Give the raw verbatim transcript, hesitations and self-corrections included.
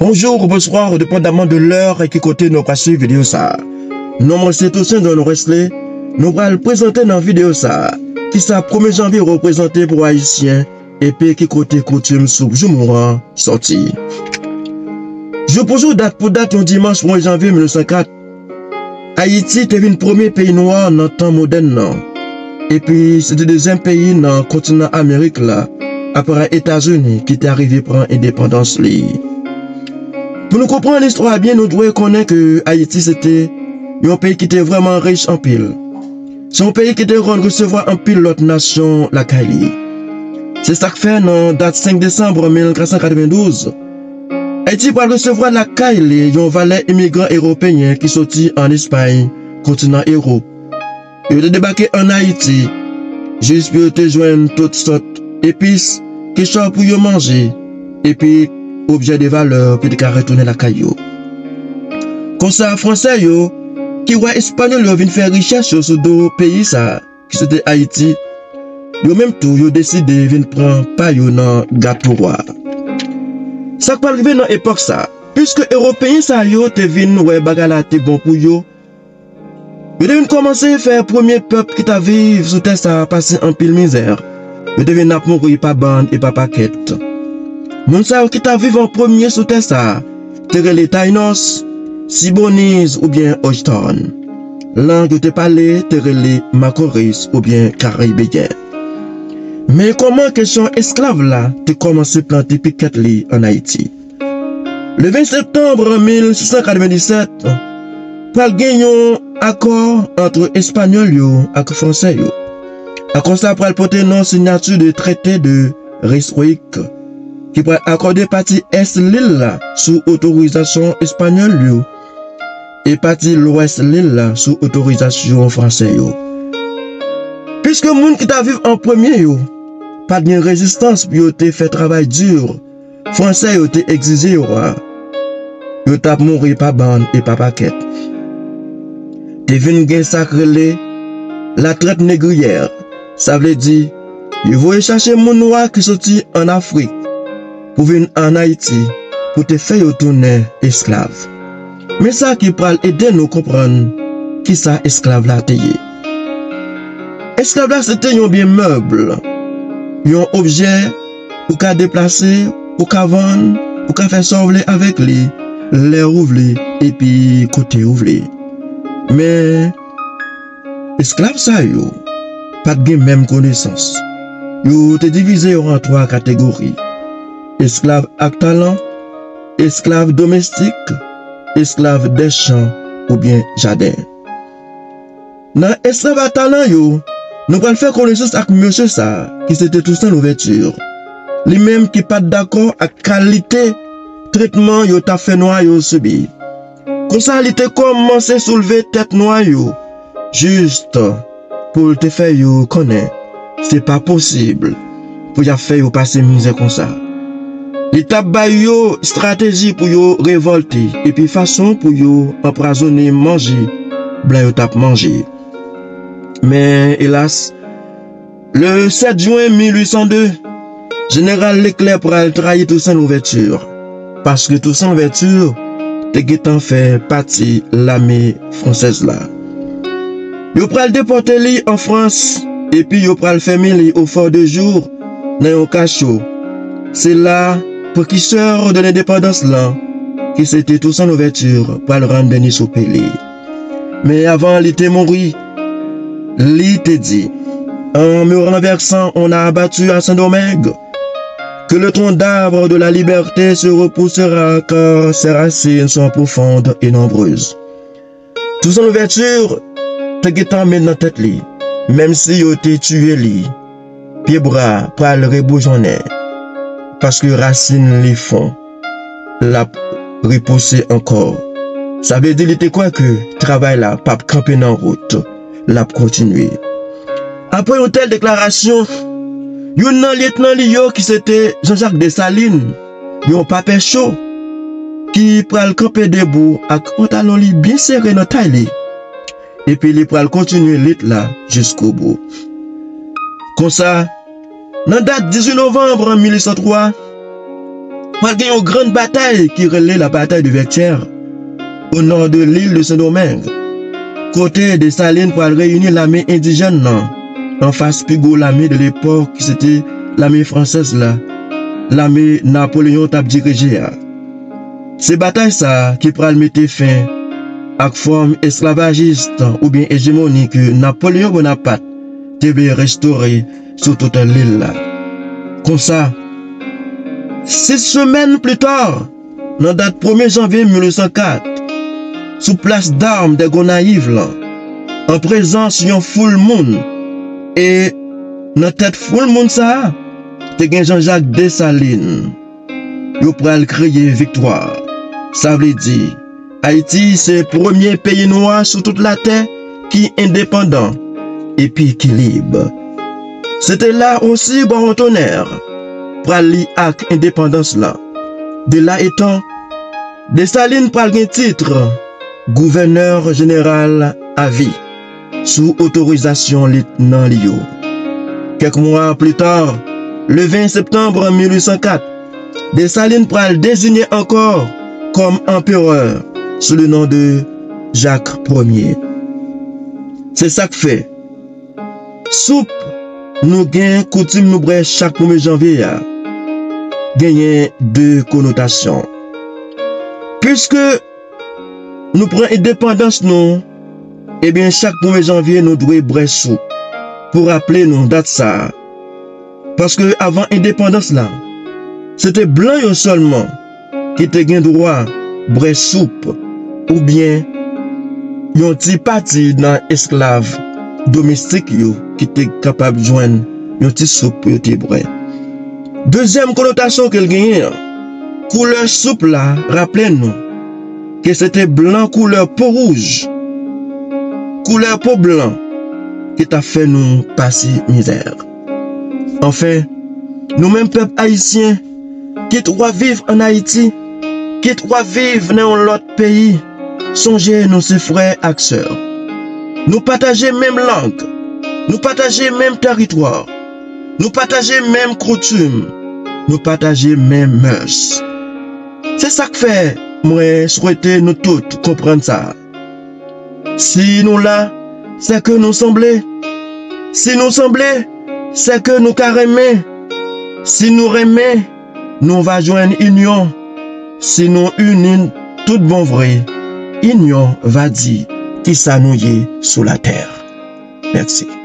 Bonjou, bonswa, depandaman de lè e ki kote nou pral swiv videyo sa a. Non mwen se Toussaint John Wesley. Nou pral prezante nan videyo sa a kisa premye janvye reprezante pou Ayisyen epi ki kote koutim sou jou mou an sòti. Jou pou jou, dat pou dat, yon dimanch premye janvye mil nèf san kat, Ayiti te vin premye peyi nwa nan tan modèn nan, epi se te dezyèm peyi nan kontinan Amerik la, apre Etazini ki te arive pran endepandans li. Pou nou konprann istwa a byen, nou dwe konnen ke Ayiti se te yon peyi ki te vrèman rich anpil. Se yon peyi ki te konn resevwa anpil lòt nasyon lakay li. Se sa k fè, nan dat senk desanm mil kat san katrevendouz, Ayiti pral resevwa lakay li yon valè imigran ewopeyen ki soti ann Espay, kontinan Ewòp. Yo te debake ann Ayiti jis pou yo te jwenn tout sòt epis, kechòp pou yo manje, epi objè de valè pou yo te ka retounen lakay yo. Konsa, Fransè yo, ki wè Espanyòl yo vin fè richès yo sou do peyi sa a, ki se te Ayiti, yo menm tou, yo deside vin pran pa yo nan gato wa a. Sa k pral rive nan epòk sa a? Piske Ewopeyen sa yo te vin wè bagay la te bon pou yo, yo te vin kòmanse fè premye pèp ki t ap viv sou tè sa a pase anpil mizè. Yo te vin ap mouri pa bann e pa pakèt. Moun sa yo ki t ap viv an premye sou tè sa a te rele Tayinos, Siboniz oubyen Ojtòn. Lang yo te pale te rele Makoris oubyen Karibeyen. Men kòman kesyon esklav la te kòmanse plante pikèt li ann Ayiti? Le ven septanm mil sis san katrevenndisèt, pral gen yon akò ant Espanyòl yo ak Fransè yo. Akò sa pral pote non siyati de Traité de Ryswick, ki pral akòde pati ès lil la sou otorizasyon Espanyòl yo e pati lwès lil la sou otorizasyon Fransè yo. Piske moun ki t ap viv an premye yo pa t gen rezistans pou yo te fè travay di Fransè yo te egzije yo a, yo t ap mouri pa bann e pa pakèt. Te vin gen sa k rele la traite négrière, sa vle di, yo voye chache moun nwa ki soti ann Afrik pou vin ann Ayiti pou te fè yo tounen esklav. Men sa ki pral ede nou konprann kisa esklav la te ye. Esklav la se te yon byen mèb, yon objè ou ka deplase, ou ka vann, ou ka fè sa w vle avèk li, lè ou vle, epi kote ou vle. Men, esklav sa yo pa t gen menm konesans. Yo te divize yo an twa kategori: esklav ak talan, esklav domestik, esklav dèchan oubyen jaden. Nan esklav a talan yo, nou pral fè konesans ak mesye sa a, ki se te Toussaint Louverture. Li menm ki pa t dakò ak kalite tretman yo t ap fè nwa yo sibi. Konsa, li te kòmanse soulve tèt nwa yo, jis pou l te fè yo konnen se pa posib pou y ap fè yo pase mizè konsa. Li t ap bay yo estrateji pou yo revòlte epi fason pou yo anpwazonnen manje blan yo t ap manje. Men, elas, le sèt jen mil uit san de, Jeneral Leclerc pral trayi Toussaint Louverture, paske Toussaint Louverture te gentan fè pati lame fransèz la. Yo pral depòte li an Frans, epi yo pral fèmen li au Fort de Joux nan yon kacho. Se la, prekisè de lendepandans lan, ki se te Toussaint Louverture, pral rann dènye soupe li. Men avan li te mouri, li te di: En me renversant, on a abattu à Saint-Domingue, que le tronc d'arbre de la liberté se repoussera, car ses racines sont profondes et nombreuses. Toussaint Louverture te gentan met nan tèt li, menm si yo te tiye li, pye bwa pral reboujonnen, paske rasin li fon, l ap repouse ankò. Sa vle di li te kwè ke travay la p ap kanpe nan wout, l ap kontinye. Apre yon tèl deklarasyon, youn nan lyetnan li yo, ki se te Jean-Jacques Dessalines, yon papè cho, ki pral kanpe debou ak pantalon li byen sere nan tay li, epi li pral kontinye lit la jiskobou. Konsa, nan dat dizuit novanm mil uit san twa, pral gen yon grann batay ki rele la batay de Vertières, o nò de lil de Sendomeng, kote Desalin pral reyini lame endijèn nan anfas pi gwo lame de lepòk ki se te lame fransèz la, lame Napoleyon t ap dirije a. Se batay sa a ki pral mete fen ak fòm esklavajis oubyen ejemoni ke Napoleyon Bonapat te vle restore sou tout lil la. Konsa, sis semèn pli ta, nan dat premye janvye mil uit san kat, sou plas dam de Gonayiv lan, an prezans yon foul moun, e nan tèt foul moun sa a, te gen Jean-Jacques Dessalines. Yo pral kriye viktwa. Sa vle di, Ayiti se premye peyi nwa sou tout latè ki endepandan epi ki lib. Se te la osi Baron Tonnerre pral li ak endepandans la. De la etan, Desalin pral gen tit gouvènè jeneral avi sou otorizasyon liyetnan li yo. Kèk mwa pli ta, le ven septanm mil uit san kat, Desalin pral deziye ankò kòm anperè sou le non de Jacques Premier. Se sa k fè, soup nou gen koutim nou bwè chak premye janvye a genyen de konotasyon. Piske nou pran endepandans nou, ebyen, chak premye janvye, nou dwe bwè soup pou raple nou dat sa a. Paske avan endepandans la, se te blan yo sèlman ki te gen dwa bwè soup, oubyen yon ti pati nan esklav domestik yo ki te kapab jwenn yon ti soup pou yo te bwè. Dezyèm konotasyon ke l genyen an, koulè soup la raple nou ke se te blan koulè po wouj, koulè po blan ki t ap fè nou pase mizè. Anfen, nou menm pèp ayisyen, kit w ap viv ann Ayiti, kit w ap viv nan yon lòt peyi, sonje nou se frè ak sè. Nou pataje menm lang, nou pataje menm tèritwa, nou pataje menm koutim, nou pataje menm mès. Se sa k fè mwen swete nou tout konprann sa. Si nou la, se ke nou sanble. Si nou sanble, se ke nou ka renmen. Si nou renmen, nou va jwenn inyon. Si nou ini tout bon vre, inyon va di kisa nou ye sou latè. Mèsi.